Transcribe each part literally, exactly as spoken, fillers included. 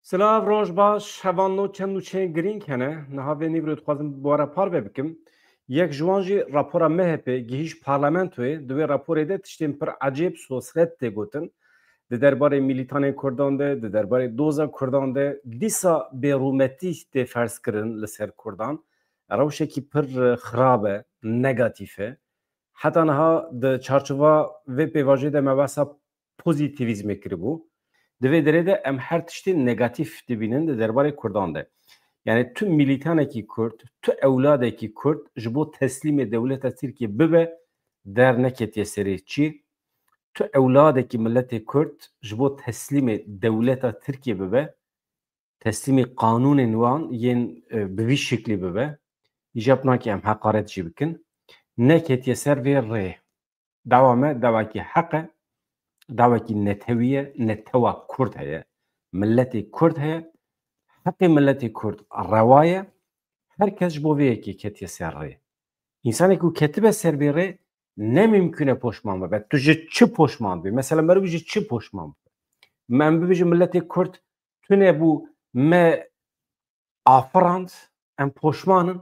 Silav, roj baş, hevalno, çend nûçeyên girîng hene. Niha vê nîvro dixwazim bi we re parve bikim. Yek ji wan jî rapora M H P gihîşt parlamentoyê. Di wê raporê de tiştên pir ecêb, sosret tê gotin. Di derbarê milîtanên Kurdan de, di derbarê doza Kurdan de, dîsa bêrûmetî tê ferzkirin li ser Kurdan. Rewşekî pir, e, xirab e, negatîf e. Heta niha di çarçova vê pêvajoyê de me behsa pozîtîvîzmê kiribû. Di vê derê de em her tiştê negatîf dibînin di derbarê Kurdan de. Yani tu milîtanekî Kurd, tu ewladekî Kurd ji bo teslîmê dewleta Tirkiyê bibe, derneketiye serê çi? Tu ewladekî miletê Kurd ji bo teslîmê dewleta Tirkiyê bibe, teslîmî qanûnên wan yên, e, bi vî şiklî bibe, îcab nake em heqaret jî bikin. Neketiye ser vê rê. Dawa me dawekî heq e, dawekî netewî ye, netewa Kurd heye. Miletê Kurd heye. Heqê miletê Kurd rewa ye. Her kes ji bo vê yekê ketiye ser rê. Însanê ku ketibe ser vê rê ne mimkun e poşman bibe. Tu ji çi poşman bî? Mesela merivî ji çi poşman bibe? Me em bibêjin miletê Kurd tune bû, me afirand, em poşman in.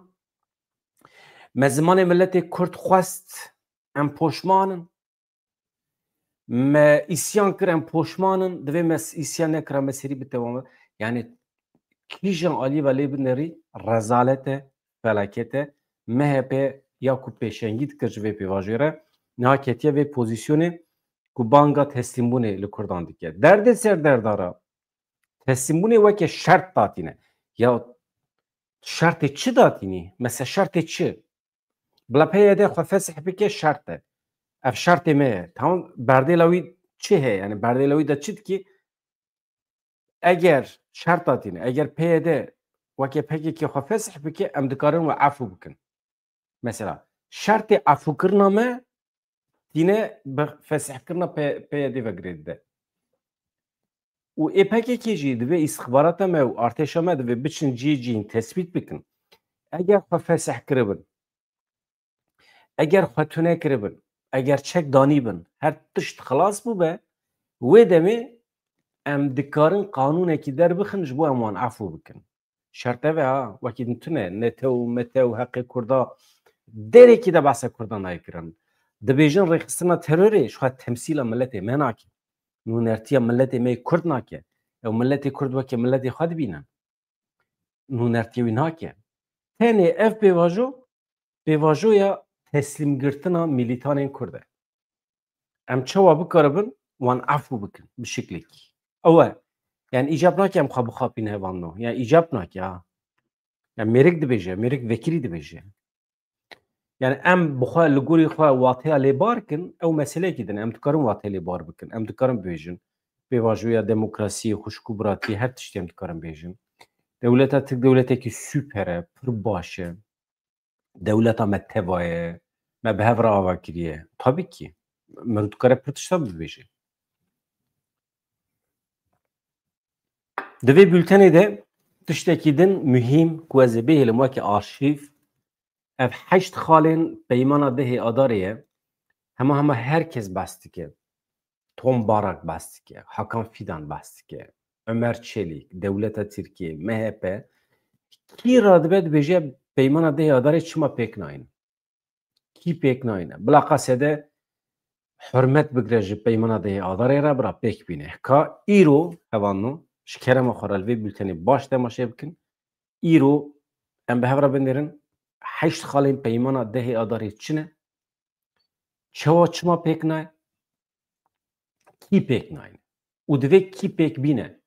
Me zimanê miletê Kurd xwest, em poşman in. Me îsyan kir, em poşman in. Divê me s-, îsyan nekira, me serî bitewame. Yani kîjan alî ve lê binerî rezalet e, felaket e. M H P ya ku pêşengî dikir ji vê pêvajoyê re, niha ketiye vê pozîsyonê ku banga teslîmbûnê li Kurdan dike. Derdê ser derdara teslîmbûnê weke şert datîne. Ya şertê çi datînî? Mesela şertê çi? Bila P Y D xwe fesih bike şert e. Ev şertê me ye. Tamam, berdêla wî çi heye? Yani berdêla wî de çi dikî? Eger şert datîne, eger P Y D weke P K K xwe fesih bike, em dikarin we efû bikin. Mesela şertê efûkirina me tîne bi fesihkirina P-, P Y D ve girê dide. Û ê P K K jî divê îstixbarata me û artêşa me divê biçin cihê cihîn tespît bikin. Eger xwe fesih kiribin, eger xwe tune kiribin, eger çek danîbin, her tişt xilas bûbe, wê demê em dikarin qanûnekî derbixin ji bo em wan efû bikin. Şert ev e ha, wekî din tune, netew, metew, heqê Kurda, derekî de behsa Kurda nayê kirin. Dibêjin rêxistina terorê ji xwe temsîla miletê me nake. Nûnertiya miletê me yê Kurd nake. Ew miletê Kurd weke miletê xwe dibînin. Nûnertiya wî nake. Tenê ev pêvajo, pêvajoya teslîmgirtina milîtanên Kurd e. Em çawa bikaribin wan efû bikin bi şiklekî? Ew e. Yani îcab nake em xwe bixapîne hevalno. Yani îcab nake ha. Yani mêrik dibêje, mêrik vekirî dibêje. Yani em bi xwe li gorî xwe wateya lê bar kin, ew meseleyekî din e. Em dikarin wateya lê bar bikin. Em dikarin bibêjin. Pêvajoya demokrasiyê, xwişk û biratiyê, her tiştî em dikarin bêjin. Dewleta Tirk dewletekî super e, pir baş e. Dewleta me teva ye, me bi hev re ava kiriye. Tabii ki. Mirov dikare pir tişta bibêje. Di vê bultenê de tiştekî din muhîm ku ez ê bihêlim weke arşîv, ev heşt xalên peymana dehê Adarê ye. Hema hema her kes behs dike. Tom Barak behs dike, Hakan Fidan behs dike, Ömer Çelik, dewleta Tirkiyê, M H P, kî radibe dibêje peymana dehê Adarê çima pêk nayîn? Kî pêk nayîne? Bila qasede hurmet bigire ji peymana dehê Adarê re, bira pêk bîne. Ka îro, hevalno, ji kerema xwe re li vê bultenê baş temaşe bikin. Îro em bi hev re binêrin, heşt xalên peymana dehê Adarê çi ne? Çawa, çima pêk nayê? Kî pêk nayne? Û divê kî pêk bîne?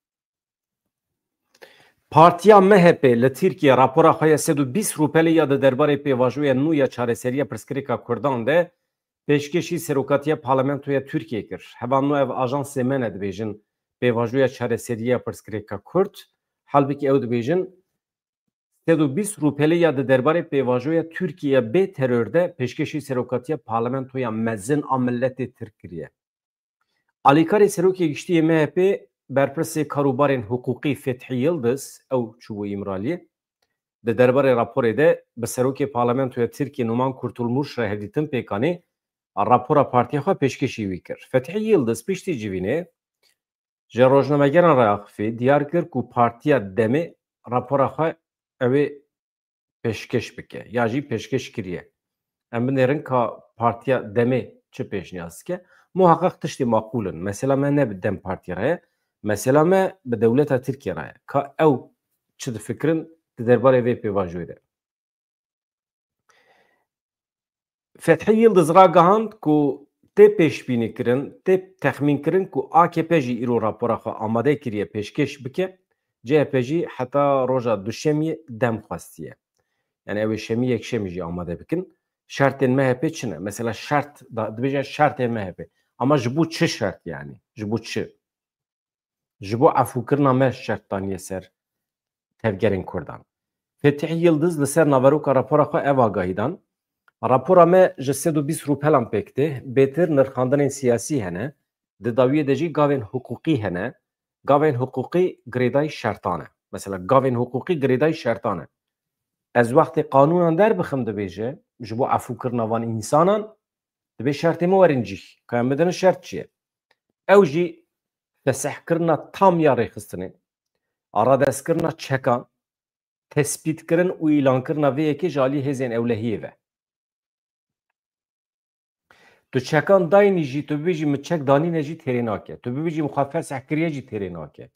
Partiya M H P li Tirkiye rapora xwe ya sed û bîst rûpelê ya di derbarê pêvajoya nû ya çareseriya pirsgirêka Kurdan de pêşkêşî serokatiya parlamentoya Tirkiye kir. Hevalno, ev ajansê me ne dibêjin pêvajoya çareseriya pirsgirêka Kurd. Halbikî ew dibêjin sed û bîst rûpelê ya di derbarê pêvajoya Tirkiye bê teror de pêşkêşî serokatiya parlamentoya mezin a miletê Tirk kiriye. Alîkarê Serokê Giştî yê M H P, berpirsê karûbarên hiqûqî Fethî Yildiz, ew çûbû Îmraliyê, di derbarê raporê de bi Serokê Parlamentoya Tirkiyê Numan Kurtulmuş re hevdîtin pêk anî, rapora partiya xwe pêşkêşî wî kir. Fethî Yildiz piştî civînê Ji rojnamegeran re axifî diyar kir ku Partiya Demê rapora xwe ew ê pêşkêş bike ya jî pêşkêş kiriye. Em binêrin ka Partiya Demê çi pêşniyaz dike. Muheqeq tiştê maqûl in. Mesela me ne bi Dem Partî re ye. Mesela me bi dewleta Tirkiye re ye. Ka ew çi difikirin di derbarê vê pêvajoyê de. Fethî Yildiz ragihand ku tê pêşbînîkirin, tê texmînkirin ku A K P jî îro rapora xwe amade kiriye pêşkêş bike, C H P jî heta roja Duşemiyê dem xwestiye. Yani ew ê Şemî Yekşemî jî amade bikin. Şertên M H P çi ne? Mesela şert da, dibêje şertên M H P. Ama ji bo çi şert yani? Ji bo çi? Ji bo efûkirina me şert daniye ser tevgerên Kurdan. Fetih Yildiz li ser naveroka rapora xwe ev agahî dan: Rapora me ji sed û bîst rûpelan pêk tê, bêtir nirxandinên siyasî hene, di dawiyê de jî gavên hiqûqî hene, gavên hiqûqî girêdayî şertan e. Mesela gavên hiqûqî girêdayî şertan e. Ez wextê qanûnan derbixim dibêje, ji bo efûkirina van însanan, dibê şertê me werin cîh. Ka em bidinin şert çi ye? Ew jî fesehkirina tam ya rêxistinê, radestkirina çekan, tespîtkirin û îlankirina vê yekê ji alî hêzên ewlehiyê ve. Tu çekan dayînî jî, tu bibêjî min çek danîne jî têrê nake. Tu bibêjî min xwe feseh kiriye jî têrê nake.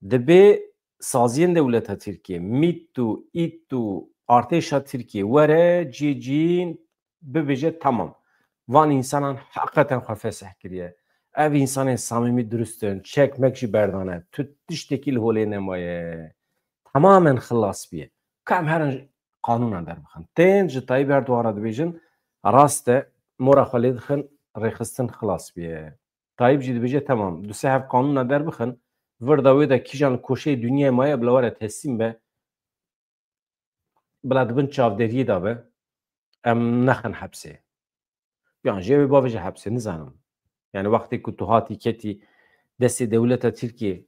Dibê saziyên dewleta Tirkiye, MÎT û, ÎT û artêşa Tirkiye were cihê cihîn bibêje, tamam. Van însanan heqeten xwe feseh kiriye. Ev însanên samîmî durust in, çek mek jî berdane. Tu tiştekî li holê nemaye. Temamen xilas biye. Ka em herin qanûnan derbixin. Tên ji Tayyip Erdogan re dibêjin, rast e, mora xwe lê dixin, rêxistin xilas biye. Tayyip jî dibêje, temam, du sê hev qanûnan derbixin, vir da wê de kîjan koşeyê dinyayê maye bila were teslîm be, bila di bin çavderiyê de be, em nexin hepsê. Yan jê wê bavêje hepsê, nizanim. Yani wextê ku tu hatî ketî destê dewleta Tirkiye,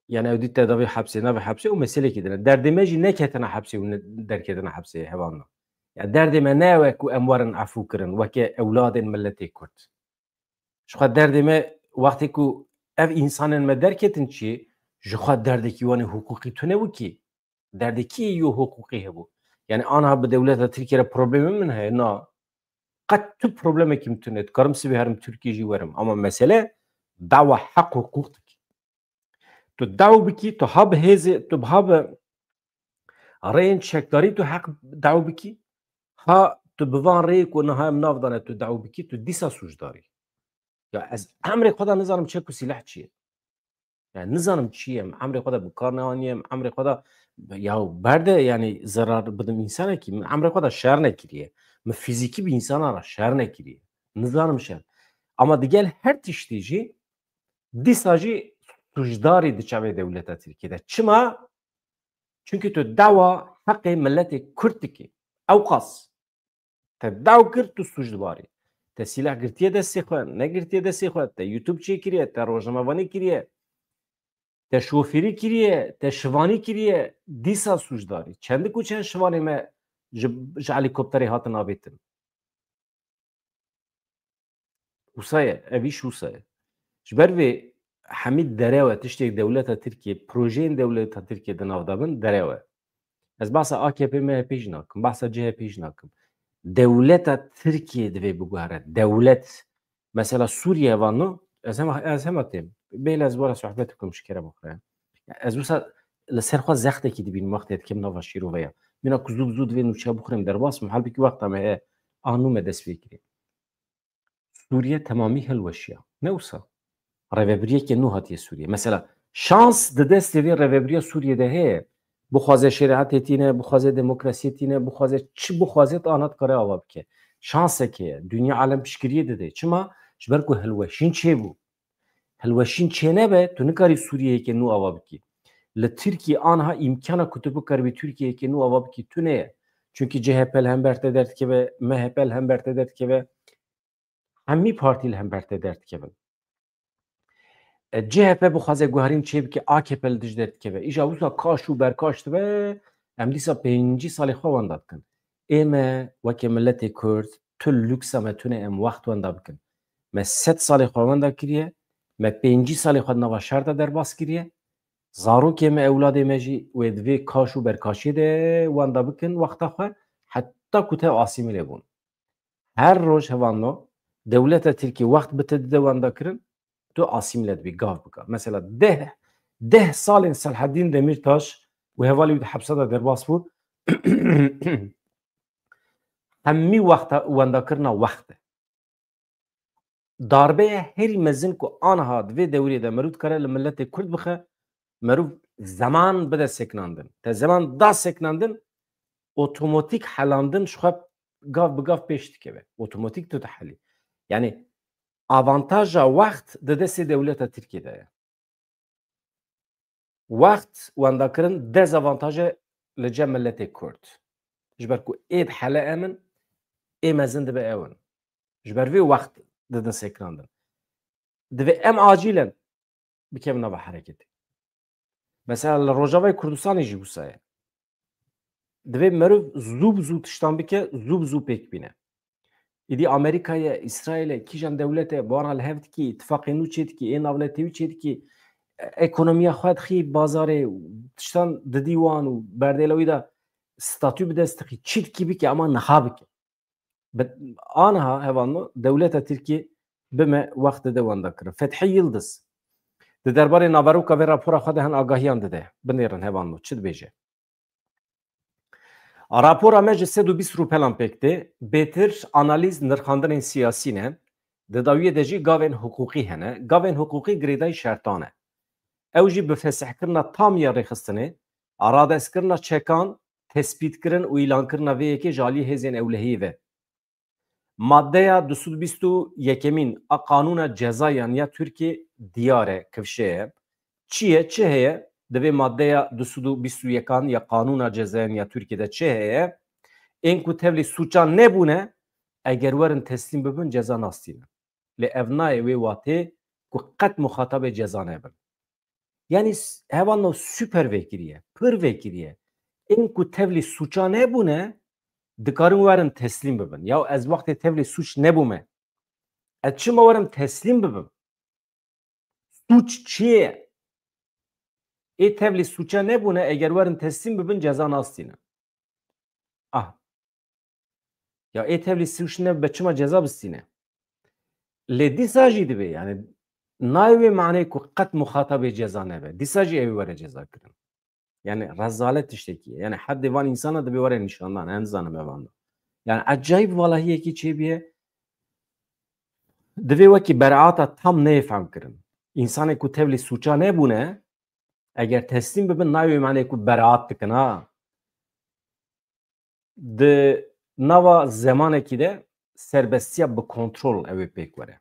yani ew dî te davê hepsê, navê hepsê û meselekî din e. Derdê me jî neketina hepsê û ne, derketina hepsê hevalna. Ya derdê me ne ew e ku em werin efû kirin weke ewladên miletê Kurd. Ji xwe derdê me wextê ku ev însanên me derketin çiyê, ji xwe derdekî wan ê hiqûqî tune wikî. Derdê kî yê hiqûqî hebû? Yani anha bi dewleta Tirkiye re problemê min heye? Na. Qet tu problemekî min tune. Dikarim sibê herim Tirkiye jî werim. Ama mesele dawa heq û hiqûq dikî. Tu daw bikî, tu ha bi hêzê, tu ha bi rêyên çekdarî tu heq daw bikî, ha tu bi van rêyê ku niha em navdane tu daw bikî, tu dîsa sûcdarî. Ya ez emrê xwe de nizanim çek û sîleh çi ye. Yani nizanim çi ye, em emrê xwe de bi kar neaniye, em emrê xwe de ya berde yani zerar bidim însanekî, min emrê xwe de şer nekiriye. Min fîzîkî bi însanan re şer nekiriye. Nizanim şer. Ama digel her tiştî jî dîsa jî sûcdarî di çavê dewleta Tirkiyê de. Çima? Çunkî tu dawa heqê miletê Kurd dikî. Ewqas. Te daw kir, tu sûcdarî. Te sîleh girtiye destê xwe, negirtiye destê xwe, te YouTube çêkiriye, te rojnamevanî kiriye, te şofîrî kiriye, te şivanî kiriye, dîsa sûcdarî. Çendik û çend şivanê me ji, ji helîkopterê hatin avêtin. Wisa ye, ev îş wisa ye. Ji ber vê hemî derew e, tiştê dewleta Tirkiye, projeyên dewleta Tirkiye di nav de bin, derew e. Ez behsa A K P M H P jî nakim, behsa C H P jî nakim. Dewleta Tirkiye divê biguhere. Dewlet. Mesela Sûriye vano, ez hema, ez hema têm. Bêle ez were sohbet bikim ji kerema xwe. Ez wisa li ser xwe zextekî dibînim wextê dikim nava şîroveya. Mîna ku zû bi zû divê nûçe bixurêm derbas bim, halbikî wexta me heye, a nû me dest pê kirî. Sûriye temamî hilweşiya. Ne wisa? Rêvebiriyeke nû hatiye Sûriye. Mesela şans di destê vê rêvebiriya Sûriye de heye. Bixwaze şerîetê tîne, bixwaze demokrasiyê tîne, bixwaze çi bixwaze, ana dikare ava bike. Şansek heye. Dinya alem piştgiriyê dide. Çima? Ji ber ku hilweşîn çêbû. Hilweşîn çênebe, tu nikarî Sûriyeyeke nû ava bikî. Li Tirkiyê anha îmkana ku tu bikaribî Tirkiyeyeke nû ava bikî tune ye. Çunkî C H P li hember te derdikeve, M H P li hember te derdikeve, hemî partî li hember te derdikevin. E, C H P bixwaze guherîn çêbike, A K P li dij derdikeve. Îja wisa kaş û berkaş dibe, em dîsa pêncî salê xwe wenda dikin. Ê me weke miletê Kurd, tu lûksa me tune em wext wenda bikin. Me sed salê xwe wenda kiriye, Me pêncî salê xwe di nava şer de derbas kiriye. Zarokê me, ewladê me jî wê di vê kaş û berkaşiyê de wenda bikin wexta xwe, heta ku tev asîmîle bûn. Her roj hevalno dewleta Tirkî wext bi te dide wendakirin, tu asîmîle dibî gav bi gav. Mesela deh, deh salên Selhedîn Demîrtaş û hevalê wî di hepsa de derbas bû. Hemî wexta wendakirina wext e. Darbeya herî mezin ku aniha di vê dewrê de meriv dikare li miletê Kurd bixe, meriv zeman bide sekinandin. Te zeman da sekinandin, otomatik helandin ji xwe gav bi gav pêş dikeve. Otomatik tu dihelî. Yani avantaja wext di destê dewleta Tirkiyê de ye. Wext wendakirin dezavantaje li cem miletê Kurd. Ji ber ku ê dihele em in, ê mezin dibe ew in. Ji ber vê wext didin sekinandin. Divê em acilen bikevin nava hereketê. Mesela li Rojavayê Kurdistanê jî wisa ye. Divê meriv zû bi zû tiştan bike, zû bi zû pêk bîne. Îdî Amerîka ye, Îsraîl e, kîjan dewlet e, bi wan re li hev dikî, îtifaqê nû çê dikî, ê navnetewî çê dikî, e, ekonomiya xwe dixî bazarê, tiştan didî wan û berdêla wî de statû bi dest dixî, çi dikî bike, ama niha bike. Bi, aniha hevalno dewleta Tirkiyê bi me wext dide wendakirin. Fethî Yildiz di derbarê naveroka vê rapora xwe de hin agahiyan dide. Binêrin hevalno, çi dibêje? Rapora me ji sed û bîst rûpelan pêk tê. Bêtir analîz nirxandinên siyasî ne. Di dawiyê de jî gavên hiqûqî hene. Gavên hiqûqî girêdayî şertan e. Ew jî bi fesihkirina tam ya rêxistinê, radestkirina çekan, tespîtkirin û îlankirina vê yekê ji aliyê hêzên ewlehiyê ve. Maddeya du sed bîst û yekemîn a Qanûna Cezayan ya Tirkiyê diyar e, kifşe ye. Çi ye, çi heye? Di vê maddeya du sed û bîst û yekan ya Qanûna Cezayan ya Tirkiyê de çi heye? Ên ku tevlî sûca nebûne, eger werin teslîm bibin, ceza nastînin. Lê ev nayê wê watê ku qet muxatabê ceza nebin. Yani s-, hevalno super vekiriye, pir vekiriye. Ên ku tevlî sûca nebûne, dikarin werin teslîm bibin. Ya ez wextê tevlî sûc nebûme, ez çima werim teslîm bibim? Sûc çi ye? Ê tevlî sûca nebûne, eger werin teslîm bibin, ceza nastînin. Ah. Ya ê tevlî sûc nebe, çima ceza bistîne? Lê dîsa jî dibe, yani nayê wê maneyê ku qet muxatabê ceza nebe. Dîsa jî ew ê were ceza kirin. Yani rezalet tiştekî ye. Yani heddê van însana dibe were nîşandan, ez nizanim evan da. Yani ecayîb valahiyekî çêbûye. Divê wekî beraata tam neyê fehm kirin. Însanê ku tevlî sûca nebûne, eger teslîm bibin, nayê wê maneyê ku beraat dikin, ha. Di nava zemanekî de serbestiya bi kontrol ew ê pêk were.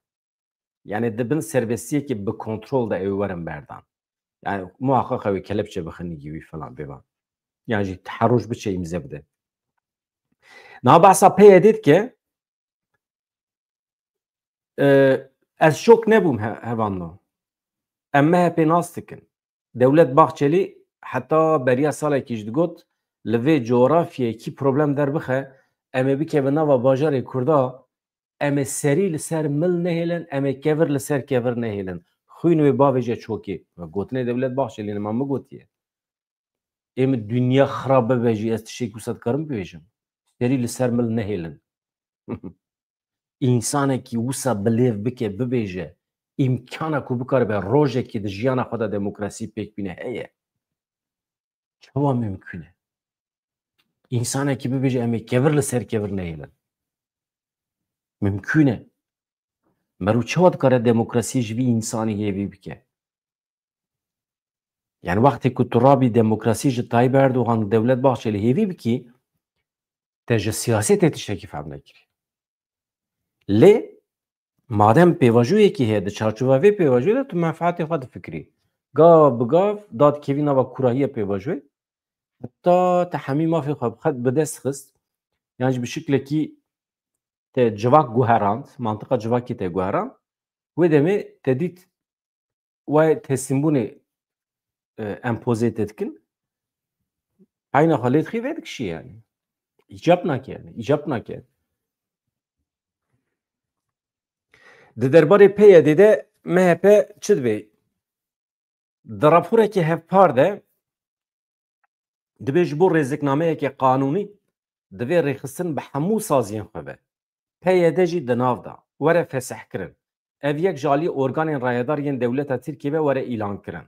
Yani di bin serbestiyekî bi kontrol de ew ê werin berdan. Yani muhaqqaq ew ê kelepçe bixin nigî wî falan bêvan. Yan jî teherruj biçe îmze bide. Niha behsa P Y D dike, e, ez şok nebûm he-, hevanno. Em M H P nas dikin. Dewlet Bahçelî heta beriya salekî jî digot, li vê coğrafyayê kî problem derbixe, em ê bikeve nava bajarê Kurda, em ê serî li ser mil nehêlin, em ê kevir li ser kevir nehêlin. Xwîn wê bavêje çokê. Gotinê Dewlet Bahçelî ne, ma min gotiye. Ê min dinya xirab bibe jî, ez tiştek wisa dikarim bibêjim? Serî li ser mil nehêlin. Însanekî wisa bi lêv bike, bibêje, îmkana ku bikaribe rojekê di jiyana xwe de demokrasî pêk bîne heye? Çawa mimkûn e? Însanekî bibêje, em ê kevir li ser kevir nehêlin. Mimkûn e. Meriv çawa dikare demokrasiyê ji vî însanî hêvî bike? Yani wextê ku tu rabî demokrasî ji Tayyip Erdogan û Dewlet Bahçelî hêvî bikî, te ji siyasetê tiştekî fehm nekirî. Lê madem pêvajoyekî heye, di çarçova vê pêvajoyê de tu menfaetê xwe difikirî. Gav bi gav dadikevî nava kûrahiyê pêvajoyê. Heta te hemî mafê xwe bi xet-, bi dest xist, yan jî bi şiklekî te civak guherand, mantiqa civakê te guherand, wê demê te dît wê teslîmbûnê, e, empoze te dikin, peyna xwe lê dixî vedikişî yani. Îcab nake yani, îcab nake. Di derbarê P Y D de M H P çi dibê? Di raporekê hevpar de dibê ji bo rêziknameyeke qanûnî divê rêxistin bi hemû saziyên xwe be. P Y D jî di nav de were fesihkirin. Ev yek ji aliyê organên rayedar yên dewleta Tirkiyê ve were îlankirin.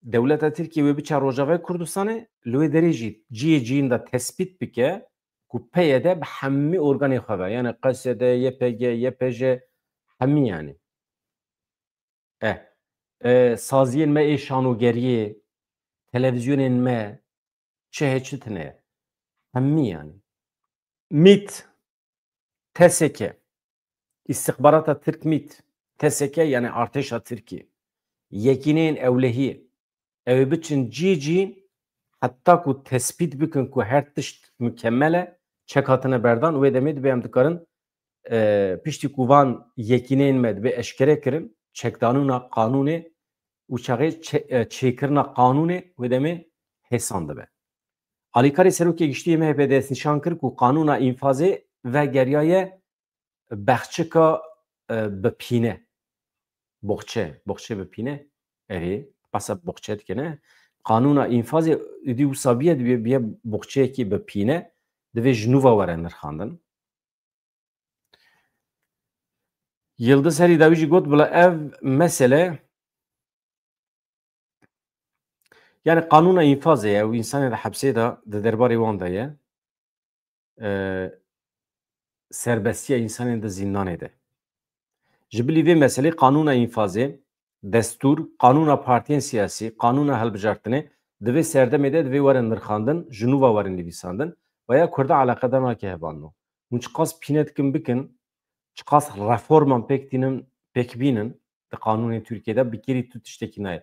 Dewleta Tirkiyê wê biçe Rojavayê Kurdistanê, li wê derê jî cihê cihîn de tespît bike ku P Y D bi hemî organê xwe ve, yani Q S D, Y P G, Y P J, hemî yani. E, e, saziyên me ê şanogeriyê, televîzyonên me, çi heye çi tune ye. Hemî yani. MIT, T S K, îstixbarata Tirk MIT, T S K yani artêşa Tirkiyê, yekîneyên ewlehiyê, ew ê biçin cî cî heta ku tespît bikin ku her tişt mukemmel e, çek hatine berdan, wê demê dibê em dikarin, e, piştî ku van yekîneyên me dibê eşkere kirin, çekdanûna qanûnê û çaxê çe-, e, çêkirina qanûnê wê demê hêsan dibe. Alîkarê Serokê Giştî yê M H P destnîşan kir ku qanûna înfazê vegeriyaye bexçika, e, bi pîne. Boxçe, boxçe bi pîne. Erê, qasa boxçe dikene. Qanûna înfazê îdî wisa biye, dibiye, biye boxçeyekî bi pîne. Divê ji nû ve were nirxandin. Yildiz herî dawî jî got, bila ev mesele, yani qanûna înfazê ye û însanê di hepsê de, di derbarê wan de ye. E, serbestiya însanên di zîndanê de. Ji bilî vê meselê qanûna înfazê, destûr, qanûna partiyên siyasî, qanûna hilbijartinê di vê serdemê de divê werin nirxandin, ji nû ve werin nivîsandin. Veya Kurda eleqedar nake hevalno. Hûn çiqas pîne dikin bikin, çiqas reforman pêk tînin, pêk bînin di qanûnê Tirkiyê de, bi kêrî tu tiştekî nayê.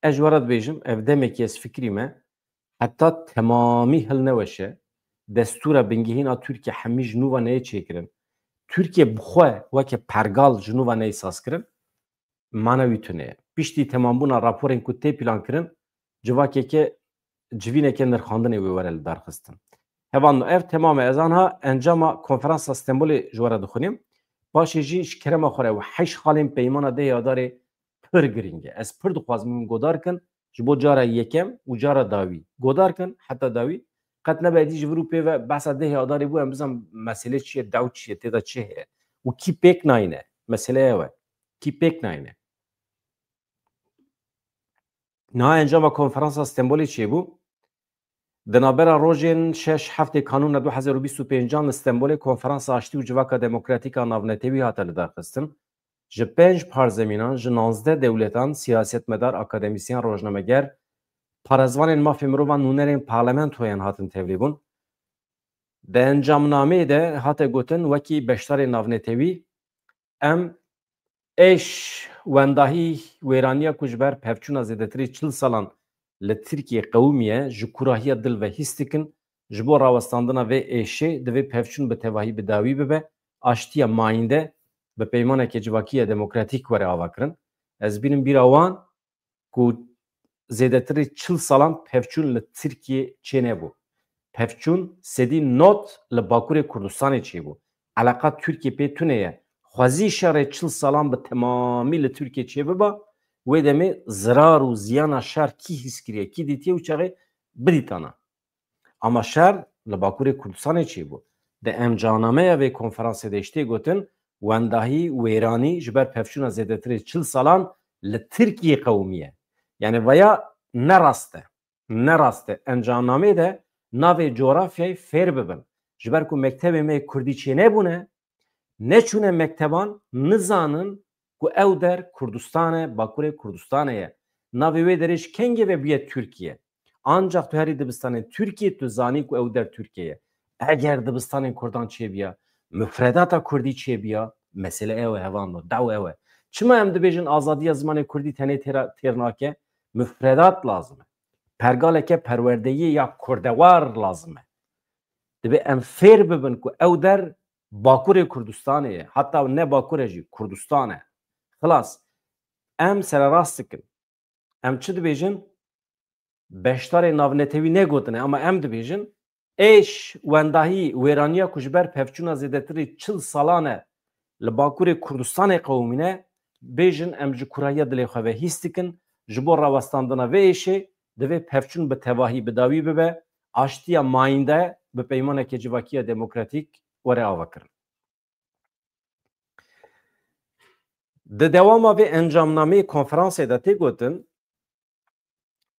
Ez ji we re dibêjim, ev demekî ez fikirî me, heta temamî hilneweşe, destûra bingehîn a Tirkiye hemî ji nû ve neyê çêkirin. Tirkiye bi xwe weke pergal ji nû ve neyê sazkirin, mana wî tune ye. Piştî temambûna raporên ku tê plankirin, civakeke, civîneke nirxandinê wê were li dar xistin. Hevalno, ev temam e. Ez anha encama konferansa Stenbolê ji we re dixwînim. Paşê jî ji kerema xwe re û heşt xalên peymana dehê Adarê pir girîng e. Ez pir dixwazim min godar kin ji bo cara yekem û cara dawî. Godar kin heta dawî. Qet nebe êdî ji vir û pê ve behsa dehê Adarê bû, em bizan mesele çi ye, daw çi ye, tê de çi heye û kî pêk nayîne. Mesele ew e. Kî pêk nayîne. Niha encama konferansa Stenbolê çêbû. Di navbera rojên şeş heftê Kanûna du hezar û bîst û pêncan li Stenbolê Konferansa Aştî û Civaka Demokratîk a Navnetewî hate lidarxistin. Ji pênc parzemînan, ji nanzdeh dewletan, siyasetmedar, akademîsyen, rojnameger, parêzvanên mafê mirovan, nûnerên parlamentoyan hatin tevlîbûn. Di encamnameyê de hate gotin, wekî beşdarê navnetewî, em êş, wendahî, wêraniya ku ji ber pevçûna zêdetirî çil salan li Tirkiyê qewimiye, ji kurahiya dil ve hîs dikin. Ji bo rawestandina vê êşê divê pevçûn bi tevahî bi dawî bibe, aştiya mayînde bi peymaneke civakî ya demokratîk were avakirin. Ez bînim bîra wan ku zêdetirî çil salan pevçûn li Tirkiyê çênebû. Pevçûn sedî nod li Bakurê Kurdistanê çêbû. Eleqa Tirkiyê pê tune ye. Xwezî şerê çil salan bi temamî li Tirkiyê çêbiba, wê demê zirar û ziyana şer kî hîs kiriye, kî dîtiye û çaxê bidîtana. Ama şer li Bakurê Kurdistanê çêbû. Di encamnameya vê konferansê de jî tê gotin, wendahî, wêranî ji ber pevçûna zêdetirê çil salan li Tirkiyê qewimiye. Yani veya ne rast e. Ne rast e. Encamnameyê de navê coğrafyayê fêr bibin. Ji ber ku mektebê me yê kurdî çênebûne, neçûne mekteban, nizanin ku ew der Kurdistan e, Bakurê Kurdistanê ye. Navê wê derê ji kengê ve bûye Tirkiye. Ancak tu herî dibistanên Tirkiye tu zanî ku ew der Tirkiye ye. Eger dibistanên kurdan çêbiya, mufredata kurdî çêbiya, mesele ew e, hevalno, daw ew e. Çima em dibêjin azadiya zimanê kurdî tenê têra, têr nake? Mufredat lazim e. Pergaleke perwerdeyî ya kurdewar lazim e. Divê em fêr bibin ku ew der Bakurê Kurdistanê ye. Heta ne Bakur e jî, Kurdistan e. Xilas, em sererast dikin. Em çi dibêjin? Beşdarê navnetewî negotine, ama em dibêjin, êş, wendahî, wêraniya ku ji ber pevçûna zêdetirî çil salan e li Bakurê Kurdistanê qewimîne, bêjin, em ji kurahiya dilê xwe ve hîs dikin, ji bo rawestandina vê êşê divê pevçûn bi tevahî bi dawî bibe, aştiya mayînde bi peymaneke civakî ya demokratîk were avakirin. Di dewama vê encamnameyê konferansê de tê gotin,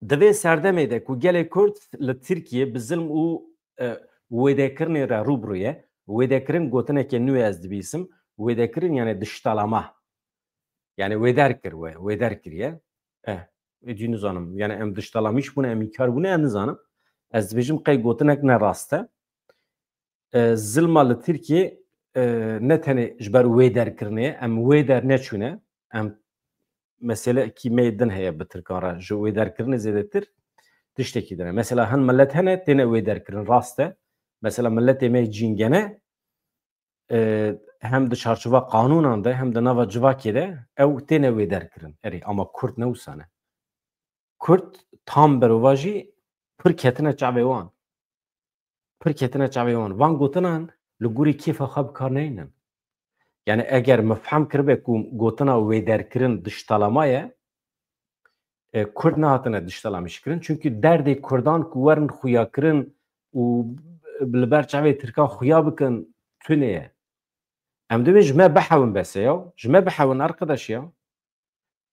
di vê serdemê de ku gelê Kurd li Tirkiyê bi zilm û, e, wêdekirinê re rû bi rû ye, wêdekirin gotineke nû ye ez dibîsim, wêdekirin yani diştalama. Yani wêder kir we, wêder kiriye. Eh, êdî nizanim. Yani em diştalamîş bûne, em înkar bûne, em nizanim. Ez dibêjim qey gotinek ne rast e. E, zilma li Tirkiyê, e, ne tenê ji ber wêderkirinê, em wêder neçûne, em meselekî me yê din heye bi Tirkan re, ji wêderkirinê zêdetir tiştekî din e. Mesela hin milet hene têne wêderkirin, rast e. Mesela miletê me yê cîngene, e, hem di çarçova qanûnan de, hem di nava civakê de ew têne wêderkirin. Erê, ama Kurd ne wisa ne. Kurd tam berovajî pir ketine çavê wan. Pir ketine çavê wan. Van gotinan li gorî kêfa xwe bi kar neynin. Yani eger min fehm kiribe ku gotina wêderkirin diştalama ye, e, Kurd nehatine diştalamîşkirin. Çünkü derdê Kurdan ku werin xuyakirin û li ber çavê Tirkan xuya bikin tune ye. Em dibên ji me bihewin bes e ya. Ji me bihewin arkadaş ya.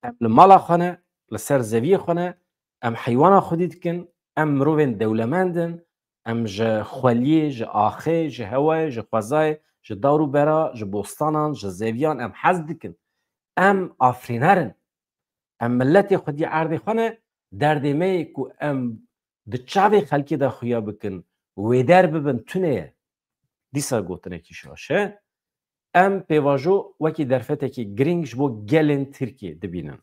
Em li mala xwe ne, li ser zeviyê xwe ne, em heywana xwedî dikin, em mirovên dewlemend in, em ji xweliyê, ji axê, ji hewayê, ji xwezayê, ji dawrûbera, ji bostanan, ji zeviyan em hez dikin. Em afirîner in. Em miletê xwedî erdê xwe ne, derdê me yê ku em di çavê xelkê de xuya bikin, wêder bibin, tune ye. Dîsa gotinekî şaş e. Em pêvajo wekî derfetekî girîng ji bo gelên Tirkiyê dibînin.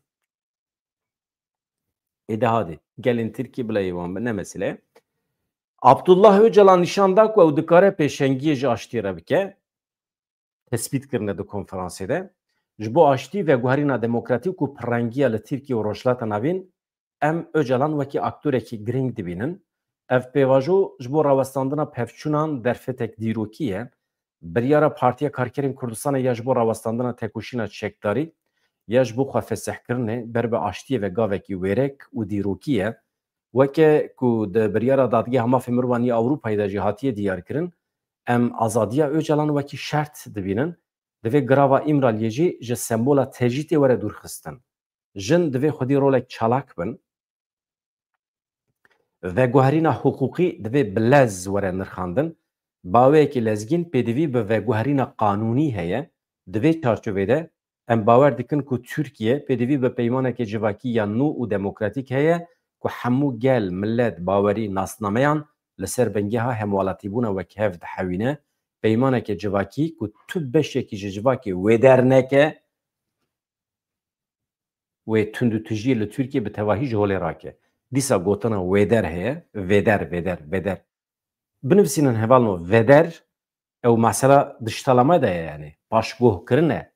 Ê de hadê, gelên Tirkiyê bila yê wan bi, ne mesele ye. Abdullah Ocalan nîşan da ku ew dikare pêşengiyê ji aştiyê re bike. Tespît kirine di konferansê de. Ji bo aştî, veguherîna demokratîk û pirrengiya li Tirkiye û Rojhilata Navîn, em Ocalan wekî aktorekî girîng dibînin. Ev pêvajo ji bo rawestandina pevçûnan derfetek dîrokî ye. Biryara Partiya Karkerên Kurdistanê ya ji bo rawestandina tekoşîna çekdarî ya ji bo xwefesehkirinê ber bi aştiyê ve gavekî wêrek û dîrokî ye. Weke ku di biryara Dadgeha Mafê Mirovan yê Ewropayê de jî hatiye diyarkirin, em azadiya Ocalan wekî şert dibînin. Divê girava Îmraliyê jî ji sembola tecrîtê were dûrxistin. Jin divê xwedî rolek çalak bin. Veguherîna hiqûqî divê bi lez were nirxandin. Baweyekî lezgîn pêdivî bi veguherîna qanûnî heye. Di vê çarçovê de em bawer dikin ku Tirkiye pêdivî bi peymaneke civakî ya nû û demokratîk heye ku hemû gel, milet, bawerî, nasnameyan li ser bingeha hemwelatîbûna wekhev dihewîne. Peymaneke civakî ku tu beşekî ji civakê wêder neke, wê tundûtijiyê li Tirkiye bi tevahî ji holê rake. Dîsa gotina wêder heye, vêder, vêder, vêder. Binivîsînin hevalno, vêder, ew mesela diştalama de ye, yani paşguhkirin e.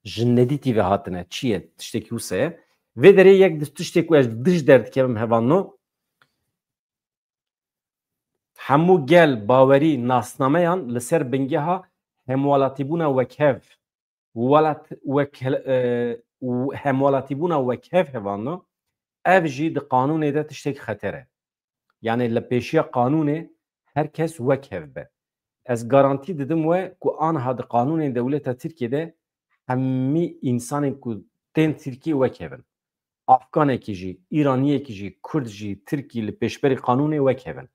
Ji nedîtî ve hatine, çi ye, tiştekî wisa ye. Vê derê yek di tiştê ku ez dij derdikevim hevalno, hemû gel, bawerî, nasnameyan li ser bingeha hemwelatîbûna wekhev, welat-, wek-, e, û hemwelatîbûna wekhev hevalno, ev jî di qanûnê de tiştek xeter e. Yani li pêşiya qanûnê her kes wekhev be. Ez garantî didim we ku aniha di qanûnên dewleta Tirkiye de hemî însanên ku tên Tirkiyê wekhev in. Afganekî jî, Îraniyekî jî, Kurd jî, Tirkî li pêşberî qanûnê wekhev in.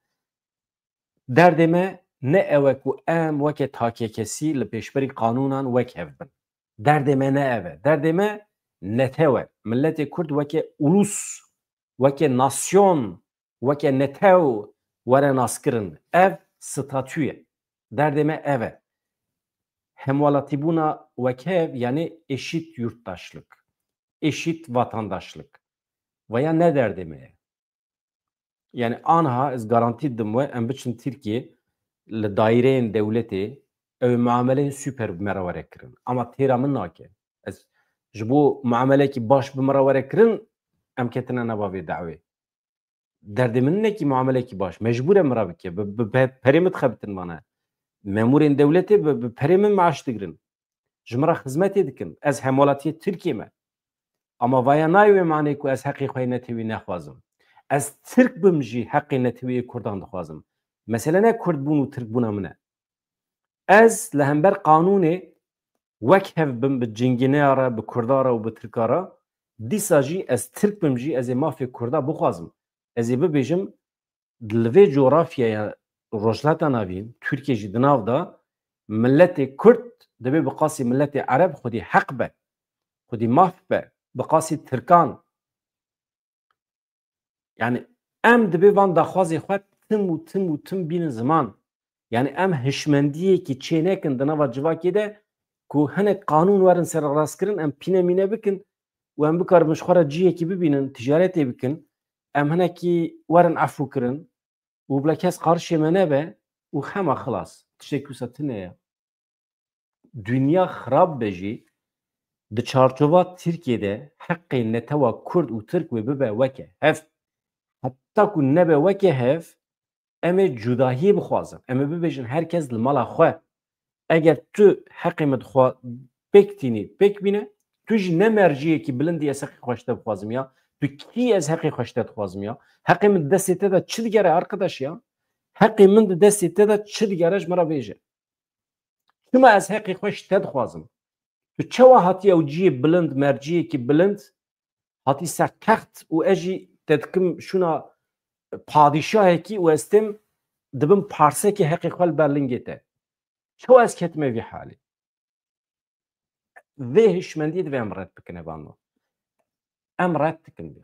Derdê me ne ew e ku em weke takekesî li pêşberî qanûnan wekhev bin. Derdê me ne ev e. Derdê me netew e. Miletê Kurd weke ulus, weke nasyon, weke netew were naskirin. Ev statû ye. Derdê me ev e. Hemwelatîbûna wekhev, yani eşit yurttaşlık, eşit vatandaşlık. Veya ne derdê me ye? Yani aniha ez garantî didim we, em biçin Tirkiye, li daîreyên dewletê, ew ê muameleyên super bi me re were kirin. Ama têra min nake. Ez ji bo muamelekî baş bi me re were kirin, em ketine nava vê dawê. Derdê min nekî muamelekî baş. Mecbûr e min re bike. Bi, bi pe-, perê min dixebitin vana. Memûrên dewletê bi, bi perê min maaş digirin. Ji min re xizmetê dikin. Ez hemwelatiyê Tirkiyê me. Ama vaya nayê wê manê ku ez heqê xwe yê netewî nexwazim. Ez Tirk bim jî heqê netewî yê Kurdan dixwazim. Mesele ne Kurdbûn û Tirkbûna min e. Ez li hember qanûnê wek hev bim bi cingîneya re, bi Kurda re û bi Tirka re, dîsa jî ez Tirk bim jî ez ê mafê Kurda bixwazim. Ez ê bibêjim, li vê coğrafyaya Rojhilata Navîn, Tirkiye jî di nav de, miletê Kurd dibê bi qasî miletê Ereb xwedî heq be, xwedî maf be, bi qasî Tirkan. Yani em dibê van daxwazê xwe tim û tim û tim bînin ziman. Yani em hişmendiyekî çê nekin di nava civakê de ku hinek qanûn werin serrastkirin, em pîne mîne bikin û em bikaribin ji xwe re cihekî bibînin, ticaretê bikin, em hinekî werin efû kirin û bila kes qarişê me nebe û hema xilas. Tiştekî wisa tune ye. Dinya xirab be jî, di çarçova Tirkiyê de heqê netewa Kurd û Tirk wê bibe weke hev. Heta ku nebe weke hev, em ê cudahiyê bixwazin. Em ê bibêjin her kes li mala xwe. Eger tu heqê min dixwa pêk tînî, pêk bîne, tu jî ne merciyekî bilind î ez heqê xwe ji te bixwazim ya. Tu kî ez heqê xwe ji te dixwazim ya? Heqê min di destê te de çi digere arkadaş ya? Heqê min di destê te de çi digere ji min re bêje. Çima ez heqê xwe ji te dixwazim? Tu çawa hatî ew cihê bilind, merciyekî bilind, hatî ser text û ez jî te dikim şûna padîşahekî û ez têm dibim parsekê heqê xwe li ber lingê te. Çawa ez ketime vî halê? Vê hişmendiyê divê em red bikin, hevalno. Em red dikin vê.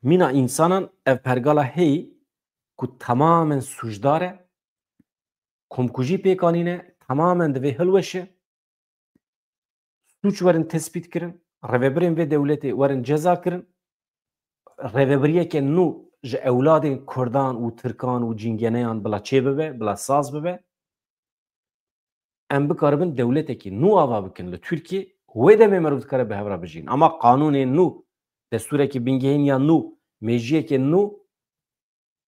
Mîna însanan ev pergala heyî ku tamamen sûcdar e, komkujî pêk anîne, tamamen divê hilweşe, sûc werin tespît kirin, rêvebirên vê dewletê werin ceza kirin, rêvebiriyeke nû ji ewladên Kurdan û Tirkan û Cîngeneyan bila çêbibe, bila saz bibe. Em bikaribin dewletekî nû ava bikin li Tirkiyê, wê demê meriv dikare bi hev re bijîn. Ama qanûnên nû, destûrekî bingehîn ya nû, mêjiyeke nû,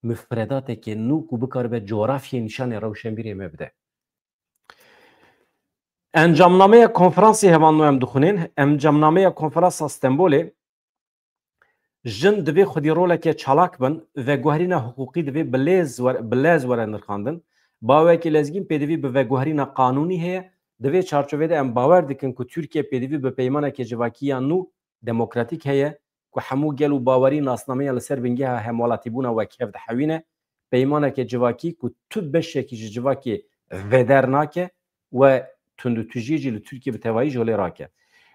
mifredateke nû ku bikaribe coğrafyayê nîşanê rewşenbîrê me bide. Encamnameya konferansê hevalno em dixwînin. Encamnameya konferansa Stenbolê, jin divê xwedî roleke çalak bin, veguherîna hiqûqî divê bi lez were, bi lez were nirxandin. Bawekî lezgîn pêdivî bi veguherîna qanûnî heye. Di vê çarçovê de em bawer dikin ku Tirkiye pêdivî bi peymaneke civakî ya nû demokratîk heye ku hemû gel û bawerî nasnameya li ser bingeha hemwelatîbûna wekhev dihewîne, peymaneke civakî ku tu beşekî ji civakê veder nake we tundûtûjiyê jî li Tirkiye bi tevayî ji holê rake.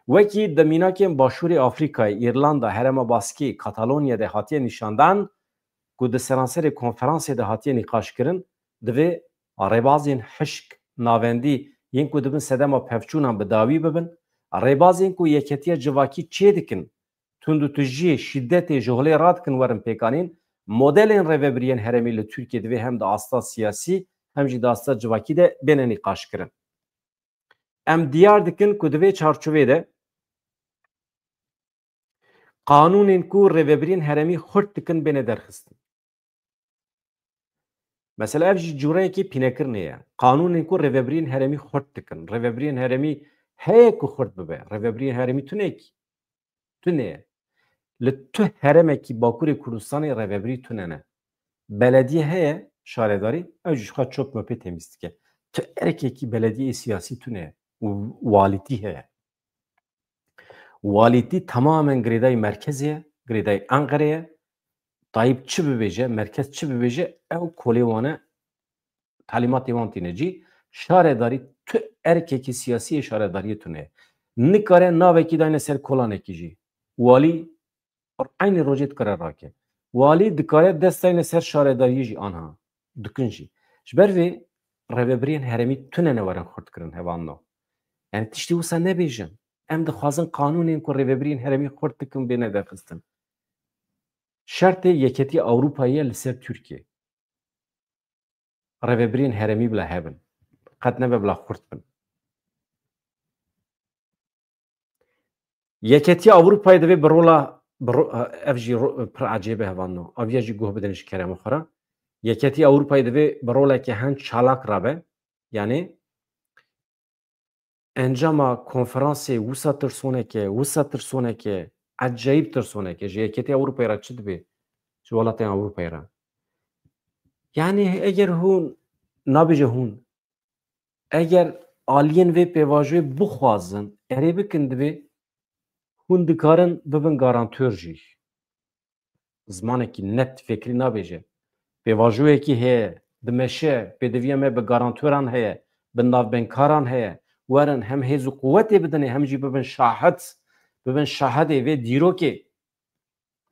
Wekî di mînakên Başûrê Afrîkayê, Îrlanda, Herêma Baskê, Katalonyayê de hatiye nîşandan ku di seranserê konferansê de hatiye nîqaşkirin, divê rêbazên hişk navendî yên ku dibin sedema pevçûnan bi dawî bibin, rêbazên ku yeketiya civakî çêdikin, tundûtûjiyê, şîdetê ji holê radikin werin pêkanîn, modelên rêvebiriyên herêmî li Tirkiyê divê hem di asta siyasî hem jî di asta civakî de bêne nîqaşkirin. Em diyar dikin ku di vê çarçovê de qanûnên ku rêvebiriyên herêmî xurt dikin bêne derxistin. Mesela ev jî cûreyekî pînekirinê ye. Qanûnên ku rêvebiriyên herêmî xurt dikin. Rêvebiriyên herêmî heye ku xurt bibe. Rêvebiriyên herêmî tune ye kî. Tune ye. Li tu herêmekî Bakurê Kurdistanê rêvebirî tune ne. Belediye heye, şaredarî, ew jî ji xwe çöp möpê temîz dike. Tu erkekî belediyeyê siyasî tune ye. Û walîtî heye. Walîtî tamamen girêdayî merkezê ye, girêdayî Enqerê ye. Tayîp çi bibêje, merkez çi bibêje, ew kolê wan e, talîmatê wan tîne cî. Şaredarî tu erkekî siyasî yê şaredariyê tune ye. Nikare navekî dayne ser kolanekî jî. Walî eynî rojê dikare rake. Walî dikare dest dayne ser şaredariyê jî anha. Dikin jî. Ji ber vê rêvebiriyên herêmî tune ne werin xurt kirin hevalno. Yani tiştî wisa nebêjin. Em dixwazin qanûnên ku rêvebiriyên herêmî xurt dikin bêne derxistin. Şertê Yeketiya Ewropayê ye li ser Tirkiye. Rêvebiriyên herêmî bila hebin. Qet nebe bila xurt bin. Yeketiya Ewropayê divê bi rola, bi ro-, ev jî ro-, pir ecêb e hevalno. Aviya jî guh bidin ji kerema xwe re. Yeketiya Ewropayê divê bi roleke hin çalak rabe. Yani encama konferansê wisa tirsoneke, wisa tirsoneke, ecayîb tirsoneke ji Yeketî Ewropayê re çi dibê? Ji welatên Ewropayê re. Yani eger hûn, nabêje hûn, eger aliyên vê pêvajoyê bixwazin, erê bikin, dibê hûn dikarin bibin garantör jî. Zimanekî net fikrî nabêje. Pêvajoyekî heye, dimeşe, pêdiviya me bi garantoran heye, bi navbênkaran heye. Werin hem hêz û quwetê bidinê, hem jî bibin şahid, bibin şahidê vê dîrokê.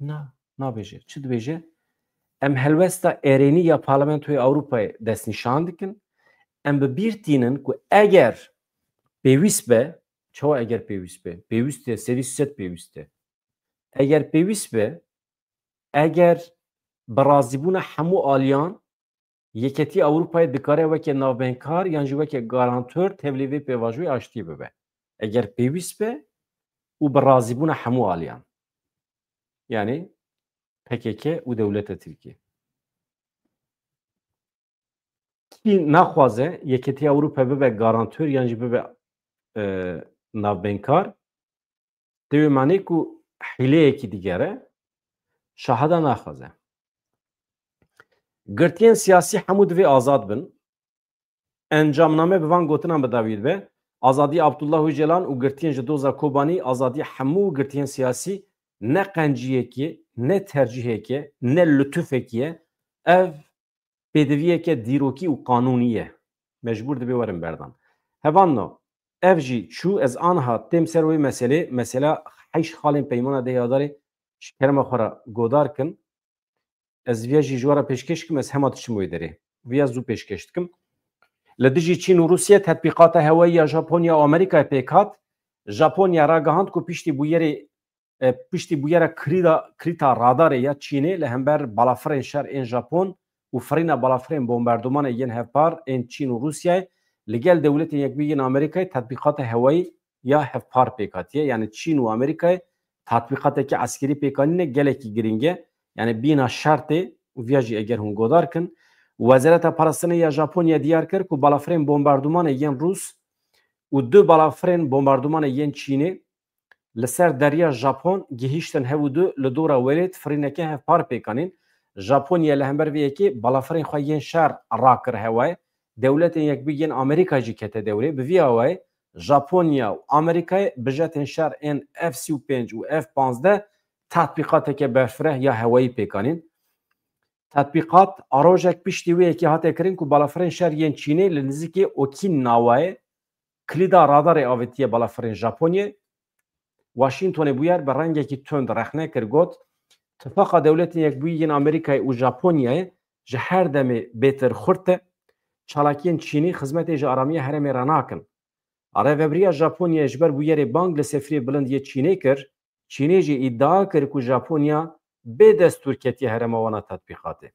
Na, nabêje. Çi dibêje? Em helwesta erênî ya Parlamentoya Ewropayê destnîşan dikin. Em bi bîr tînin ku eger pêwîst be, çawa eger pêwîst be? Pêwîst e, sedî sed pêwîst e. Eger pêwîst be, eger bi razîbûna hemû aliyan, Yeketî Ewropayê dikare weke navbênkar yan jî weke garantor tevlî vê pêvajoyê aştiyê bibe. Eger pêwîst be û bi razîbûna hemû aliyan. Yani P K K û dewleta Tirkiyê. Kî naxwaze Yeketî Ewropa bibe garantor yan jî bibe, e, navbênkar, tê wê manê ku hîleyekî digere, şahada naxwaze. Girtiyên siyasî hemû divê azad bin. Encamname bi van gotinan bi dawî dibe. Azadî Abdullah Ocalan û girtiyên ji doza Kobanî, azadî hemû girtiyên siyasî, ne qenciyekê, ne tercîhekê, ne lutufekî ye. Ev pêdiviyeke dîrokî û qanûnî ye. Mecbûr dibe werin berdan. Hevalno, ev jî çû, ez aniha têm ser wê meselê, mesela heşt xalên peymana dehê Adarê ji kerema xwe re godar kin. Ez viya jî ji we re pêşkêş dikim, ez hema diçim wê derê. Viya zû pêşkêş dikim. Li dijî Çîn û Rûsya tetbîqata hewayî ya Japonya û Amerîkayê pêk hat. Japonya ragihand ku piştî bûyerê, e, piştî bûyera krîda, krîta radarê ya Çînê li hember balafirên şer ên Japon û firîna balafirên bombardumanê yên hevpar ên Çîn û Rûsyayê li gel Dewletên Yekbûyî yên Amerîkayê tetbîqata hewayî ya hevpar pêk hatiye. Yani Çîn û Amerîkayê tatbîqateke eskerî pêk anîne gelekî girîng e. Yani bîna şertê û viya jî eger hûn godar kin, Wezareta Parastinê ya Japonya diyar kir ku balafirên bombardumanê yên Rûs û du balafirên bombardumanê yên Çînê li ser derya Japon gihîştin hev û du li dora welêt firîneke hevpar pêk anîn. Japonya li hember vê yekê balafirên xwe yên şer rakir hewayê. Dewletên Yekbûyî yên Amerîka jî kete dewrê. Bi vî awayê Japonya û Amerîkayê bi jetên şer ên F sî û pênc û F panzdeh tatbîqateke berfireh ya hewayî pêk anîn. Tatbîqat a rojek piştî wê yekê hate kirin ku balafirên şer yên Çînê li nizîkê Okinawayê kilîda radarê avêtiye balafirên Japonyê. Washingtonê bûyer bi rengekî tund rexne kir, got, Tifaqa Dewletên Yekbûyî yên Amerîkayê û Japonyayê ji her demê bêtir xurt e. Çalakiyên Çînî xizmetê ji aramiya herêmê re nakin. Rêvebiriya Japonyayê ji ber bûyerê bang li sefirê bilind yê Çînê kir. Çînê jî îdia kir ku Japonya bê destûr ketiye herêma wan a tetbîqatê.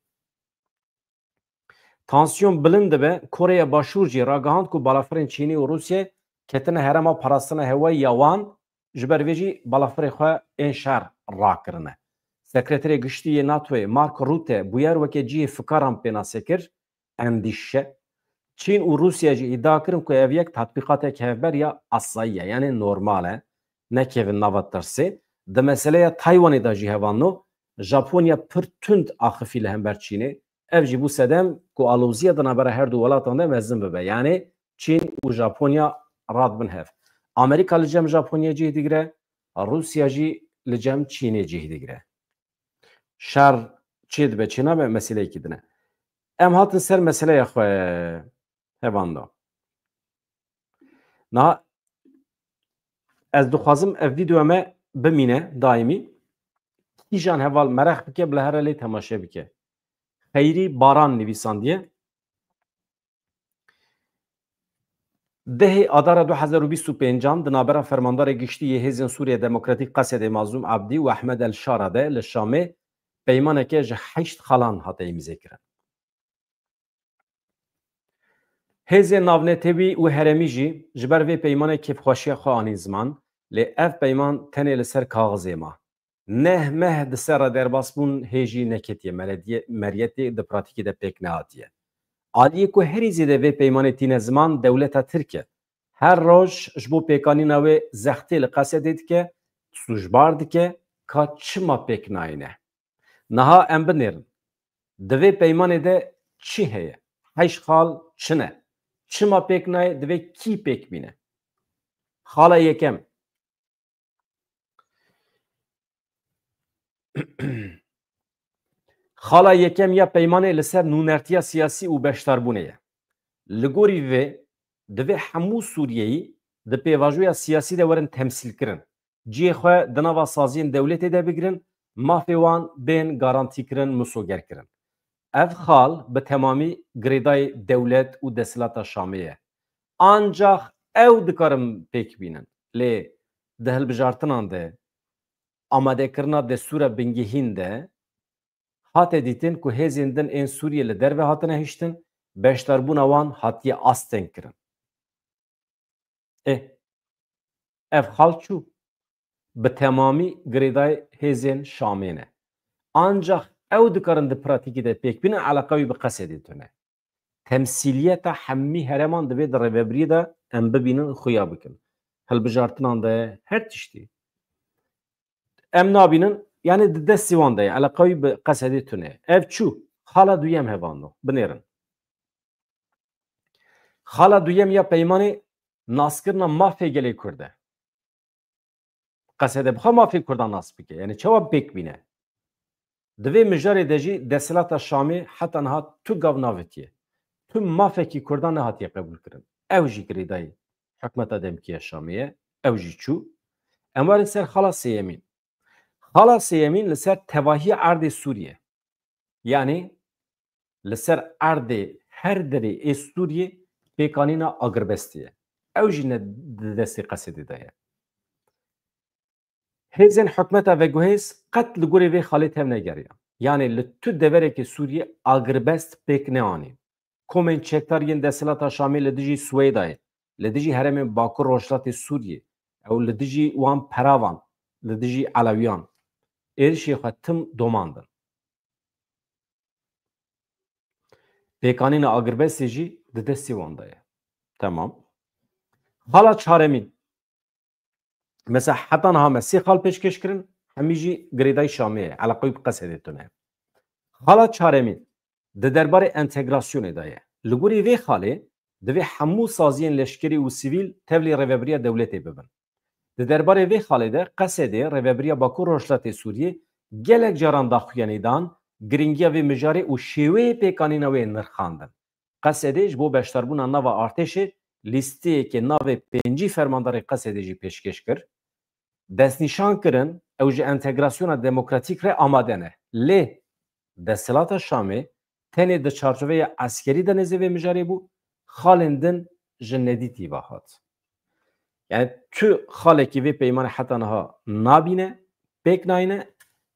Tansiyon bilind dibe, Koreya Başûr jî ragihand ku balafirên Çînê û Rûsyayê ketine herêma parastina hewayî ya wan, ji ber vê jî balafirê xwe ên şer rakirine. Sekreterê Giştî yê NATOyê Mark Rutte bûyer weke cihê fikaran pênase kir, endîşe. Çîn û Rûsya jî îdia kirin ku ev yek tatbîqatek hevber ya asayî ye, yani normal e, nekevin nava tirsê. Di meseleya Taywanê de jî hevalno, Japonya pir tund axifî li hember Çînê. Ev jî bû sedem ku aloziya di navbera her du welatan de mezin bibe. Yani Çîn û Japonya radibin hev. Amerîka li cem Japonya cih digire, Rûsya jî li cem Çînê cih digire. Şer çê dibe, çê nabe, meseleyekî din e. Em hatin ser meseleya xwe, hevando. Na, ez dixwazim ev vîdeoya me bimîne daîmî. Kîjan heval mereq bike, bila here lê temaşe bike. Xeyrî Baran nivîsandiye. Dehê Adara du hezar û bîst û pêncan di navbera Fermandarê Giştî yê Hêzên Sûriya Demokratîk Qesedê Mazlûm Abdî û Ehmed El Şara de li Şamê peymaneke ji heşt xalan hate îmzekirin. Hêzên navnetewî û herêmî jî ji ber vê peymanê kêfxweşiya xwe anîn ziman, lê ev peyman tenê li ser kaxizê ma. Neh meh di ser re derbasbûn hê jî neketiye, merediye-, meriyetê di pratîkê de pêk nehatiye. Aliyê ku herî zêde vê peymanê tîne ziman dewleta Tirk e. Her roj ji bo pêkanîna wê zextê li Qesedê dike, sûcbar dike, ka çima pêk nayîne. Niha em binêrin. Di vê peymanê de çi heye? Heyş xal çi ne? Çima pêk nayê? Divê kî pêk bîne? Xala yekem. Xala yekem ya peymanê li ser nûnertiya siyasî û beşdarbûnê ye. Li gorî vê, divê hemû Sûriyeyî di pêvajoya siyasî de werin temsîlkirin. Cihê xwe di nava saziyên dewletê de bigirin, mafê wan bên garantîkirin, misogerkirin. Ev xal bi temamî girêdayî dewlet û desthilata Şamê ye. Ancax ew dikarin pêk bînin. Lê di hilbijartinan de, amadekirina destûra bingehîn de hate dîtin ku hêzên din ên Sûriyê li derve hatine hiştin, beşdarbûna wan hatiye astengkirin. Ê, ev xal çû. Bi temamî girêdayê hêzên Şamê ne. Ancax ew dikarin di pratîkê de pêk bînin, eleqa wî bi Qesedê tune. Temsîliyeta hemî herêman divê di rêvebiriyê de em bibînin, xuya bikin. Hilbijartinan de her tiştî. Em nabînin, yanî di destê wan de ye, eleqa wî bi Qesedê tune. Ev çû, xala duyem hevano, binêrin. Xala duyem ya peymanê naskirina mafê gelê Kurd e. Qesede bi xwe mafê Kurdan nas bike. Yanî çawa pêk bîne? Di vê mijarê de jî desthilata Şamê heta niha tu gav navitiye. Tu mafekî Kurdan nehatiye qebûlkirin. Ew jî girêdayî hikûmeta demkî ya Şamê ye. Ew jî çû. Em werin ser xala sêyemîn. Xala sêyemîn li ser tevahiya erdê Sûriyê. Yanî li ser erdê her derê ê Sûriyê pêkanîna agirbestê ye. Ew jî ne di destê Qesedê de ye. Hêzên hikûmeta veguhêz qet li gorî vê xalê tev negeriyan. Yanî li tu deverekê Sûriyê agirbest pêk neanîn. Komên çekdar yên desthilata Şamê li dijî Swêdayê, li dijî herêmên Bakur Rojhilatê Sûriyê, ew li dijî wan peravan, li dijî Elewiyan êrişê xwe tim domandin. Pêkanîna agirbestê jî di destê wan de ye. Temam. Xala çaremîn. Mesela heta niha me sê xal pêşkêş kirin, hemî jî girêdayî Şamê ye. Eleqa wî bi Qesedê tune. Xala çaremîn di derbarê entegrasyonê de ye. Li gorî vê xalê divê hemû saziyên leşkerî û sivîl tevlî rêvebiriya dewletê bibin. Di derbarê vê xalê de Qesedê rêvebiriya Bakur Rojhilatê Sûriyê gelek caran daxuyanî dan, girîngiya vê mijarê û şêweyê pêkanîna wê nirxandin. Qesedê ji bo beşdarbûna nava artêşê lîsteyeke navê pêncî fermandarê Qesedê jî pêşkêş kir. Destnîşan kirin, ew ji entegrasyona demokratîk re amade ne. Lê desthilata Şamê tenê di çarçoveya eskerî de nêzê vê mijarê bû, xalên din ji nedîtî ve hat. Yani tu xalekî vê peymanê heta niha nabîne, pêk nayîne,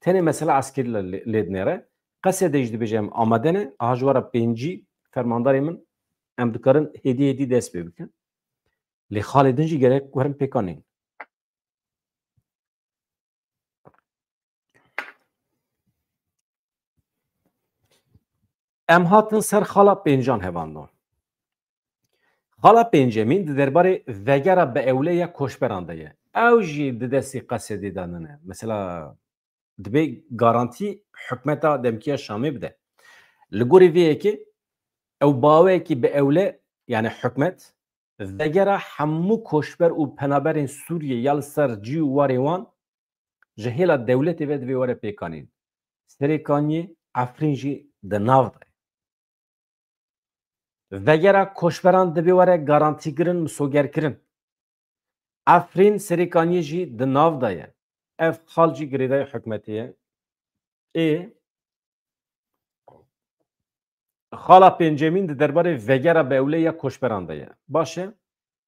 tenê mesela eskerî lê, lê dinêre. Qesedê jî dibêje em amade ne, aha ji we re pêncî fermandarê min, em dikarin hêdî hêdî dest pê bikin. Lê xalê din jî gerek werin pêkanîn. Em hatin ser xala pêncan hevando. Xala pêncemîn di derbarê vegera bi ewle ya koçberan de ye. Ew jî di destê Qesedê de nine. Mesela, dibê garantî hikûmeta demkî ya Şamê bide. Li gorî vê yekê ew baweyekî bi ewle, yani hikûmet, vegera hemû koçber û penaberên Sûriyê ya li ser cî û warê wan ji hêla dewletê ve divê were pêkanîn. Serêkaniyê Efrîn jî di nav de ye. Vegera koçberan divê were garantîkirin, misogerkirin. Efrîn Serêkaniyê jî di nav de ye. Ev xal jî girêdayî hikûmetê ye. Ê, xala pêncemîn di derbarê vegera bi ewle ya koçberan de ye. Baş e,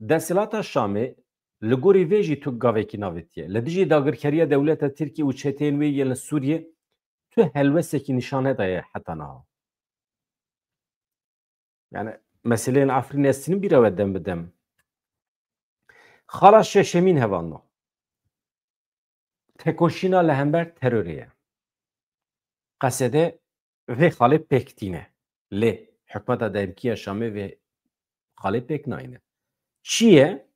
desthilata Şamê li gorî vê jî tu gavekî navêtiye. Li dijî dagirkeriya dewleta Tirkiyê û çeteyên wê yên li Sûriyê tu helwestekî nîşan nedaye heta niha. Yani meseleyên Efrînê ez tînim bîra we dem bi dem. Xala şeşemîn hevano. Tekoşîna li hember terorê ye. Qesede vê xalê pêk tîne. Lê hikûmeta demkî ya Şamê vê xalê pêk nayîne. Çi ye?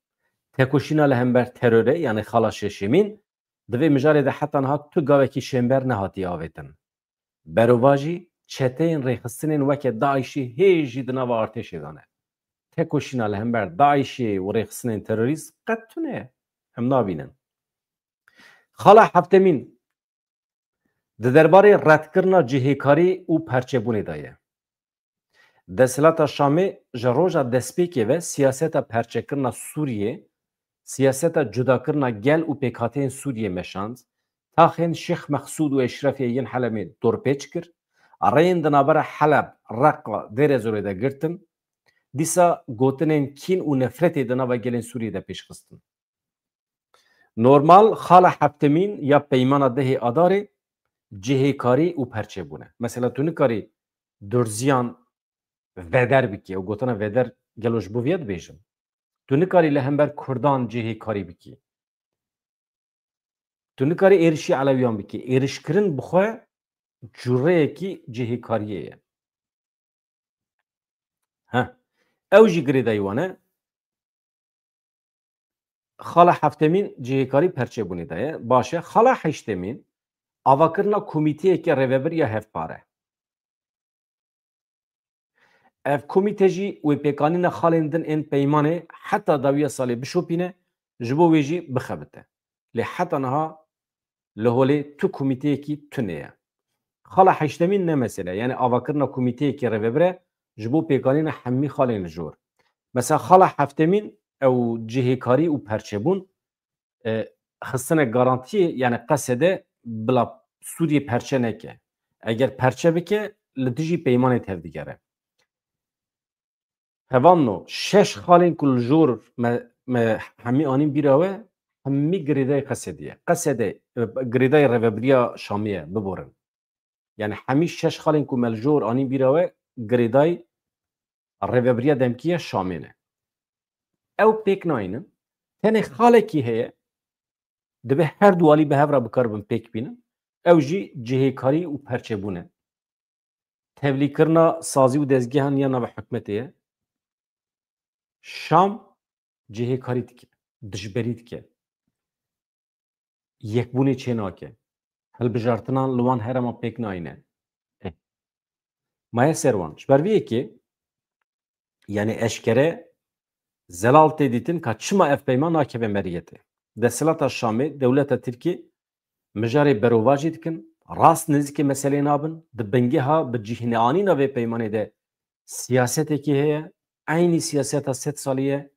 Tekoşîna li hember terorê, yanî xala şeşemîn, di vê mijarê de heta niha tu gavekî şênber nehatiye avêtin. Berovajî çeteyên rêxistinên weke DAIŞ'ê hê jî di nava artêşê de ne. Tekoşîna li hember DAIŞ'ê û rêxistinên terorîst qet tune ye. Em nabînin. Xala heftemîn di derbarê redkirina cihêkarî û perçebûnê de ye. Desthilata Şamê ji roja destpêkê ve siyaseta perçekirina Sûriyê, siyaseta cudakirina gel û pêkhateyên Sûriyê meşand. Taxên Şêx Mexsûd û Eşrefê yên Helemê dorpêç kir. Rêyên di navbera Heleb, Reqa, Dêrezorê de girtin. Dîsa gotinên kîn û nefretê di nava gelên Sûriyê de pêş xistin. Normal, xala heftemîn ya peymana dehê Adarê cihêkarî û perçebûn e. Mesela tu nikarî Durziyan veder bikî. Ew gotina veder gelo ji bo viya dibêjin? Tu nikarî li hember Kurdan cihêkarî bikî. Tu nikarî êrişî Elewiyan bikî. Êrişkirin bi xwe cureyekî cihêkariyê ye. Heh. Ew jî girêdayî wan e. Xala heftemîn cihêkarî perçebûnê de ye. Baş e. Xala heştemîn avakirina komîteyeke rêvebir ya hevpar e. Ev komîte jî wê pêkanîna xalên din ên peymanê heta dawiya salê bişopîne, ji bo wê jî bixebite. Lê heta niha li holê tu komîteyekî tune ye. Xala heştemîn ne mesele, yanî avakirina komîteyekî rêvebir e ji bo pêkanîna hemî xalên li jor. Mesela xala heftemîn ew cihêkarî û perçebûn, e, xistine garantiyê, yanî qesede bila Sûriyê perçe neke. Eger perçe bike, li dijî peymanê tevdigere. Hevalno, şeş xalên ku li jor me, me hemî anîn bîra we, hemî girêdayî qesedî ye. Qesede, e, girêdayî rêvebiriya Şamê ye, biborin. Yanî hemî şeş xalên ku me li jor anîn bîra we, girêdayî rêvebiriya demkî ya Şamê ne. Ew pêk nayînin. Tenê xalekî heye, divê her du alî bi hev re bikaribin pêk bînin. Ew jî cihêkarî û perçebûn e. Tevlîkirina sazî û dezgehan ya nava hikûmetê ye. Şam cihêkarî dike, dijberî dike. Yekbûnê çênake. Hilbijartinan li wan herêman pêk nayîne. Eh. Maye ser wan. Ji ber vê yekê, yanî eşkere zelal tê dîtin ka çima ev peyman nakeve meriyetê. Desthilata Şamê, dewleta Tirkiyê mijarê berovajî dikin, rast nêzîkê meselê nabin, di bingeha bi cihneanîna vê peymanê de siyasetekî heye, eynî siyaseta sed salî ye,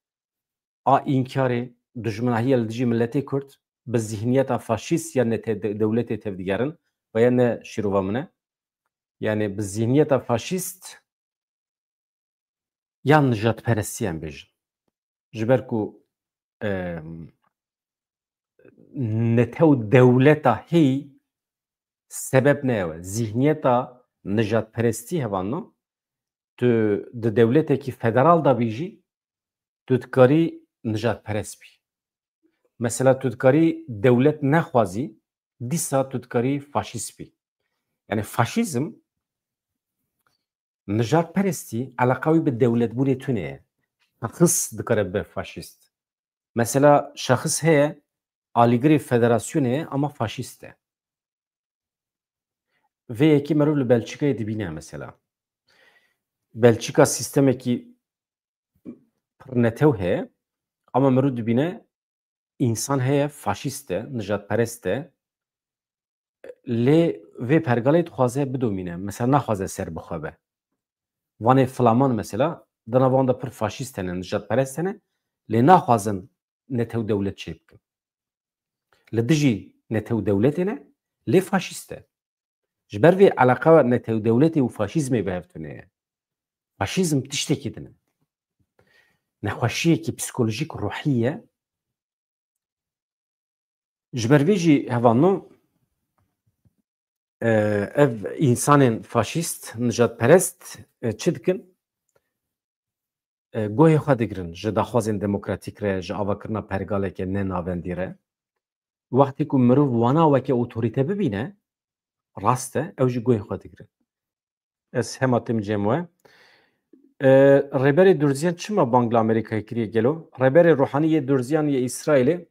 a înkarê, dijminahiya li dijî miletê Kurd, bi zihniyeta faşîst ya nete-, de-, dewletê tevdigerin, ve ya ne şîrova min e. Yanî bi zihniyeta faşîst yan nijadperestî em bêjin. Ji ber ku, em, netew dewleta hêy sebeb ne ew e. Zihniyeta nijadperestî hevalno, tu di dewletekî federal de bî jî, tu dikarî nijadperest bî. Mesela tu dikarî dewlet nexwazî, dîsa tu dikarî faşîst bî. Yanî faşîzm, nijadperestî eleqa wî bi dewletbûnê tune ye. Şexis dikare bibe faşîst. Mesela şexis heye, alîgirê federasyonê ye ama faşîst e. Vê yekê merov li Belçîkayê dibîne mesela. Belçîka sîstemekî pir netew heye ama merov dibîne însan heye, faşîst e, nijadperest e. Lê vê pergalê dixwaze bidomîne. Mesela naxwaze ser bi xwe be. Vanê Flaman mesela, di nav wan de pir faşîst hene, nijadperest hene, lê naxwazin netew dewlet çêbikin. Li dijî netew dewletê ne, lê faşîst e. Ji ber vê eleqa netew dewletê û faşîzmê bi hev tune ye. Faşîzm tiştekî din e. Nexweşiyekî psîkolojîk, ruhî ye. Ji ber vê jî hevalno, e, ev însanên faşîst, nijadperest, e, çi dikin? E, guhê xwe digirin ji daxwazên demokratîk re, ji avakirina pergaleke ne navendî re. Wextê ku mirov wana weke otorîte bibîne, rast e, ew jî guhê xwe digirin. Ez hema tim cem we. E, Rêberê Durziyan çima bang li Amerîkayê kiriye gelo? Rêberê Ruhanî yê Durziyan yê Îsraîlê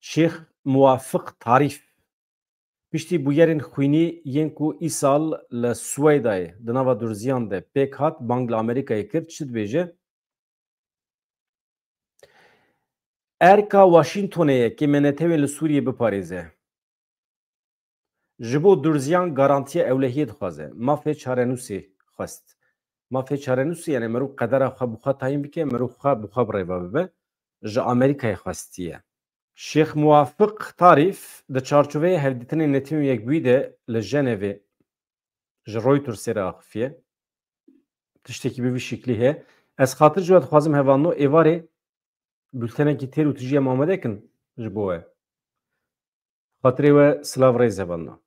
Şêx Muwafiq Tarîf piştî bûyerên xwînî yên ku îsal li Swêdayê di nava Durziyan de pêk hat, bang li Amerîkayê kir, çi dibêje? Erka Washingtonê ye kê me netewên li Sûriyê biparêze. Ji bo Durziyan garantiya ewlehiyê dixwaze. Mafê çarenûsê xwest. Mafê çarenûsê, yani merû qedera xwe bi xwe tayîn bike, merû xwe bi xwe bi rêve bibe. Ji Amerîkayê xwestiye. Şêx Muwafiq Tarîf di çarçoveyê hevdîtinên Netewên Yekbûyî de li Jenevê ji Reutersê re axifiye. Tiştekî bi vî şiklî heye. Ez xatir ji we dixwazim hevalno, êvarê bültenekî têr û tijî em amade kin ji bo we. Xatirê we silav rêz hevalno.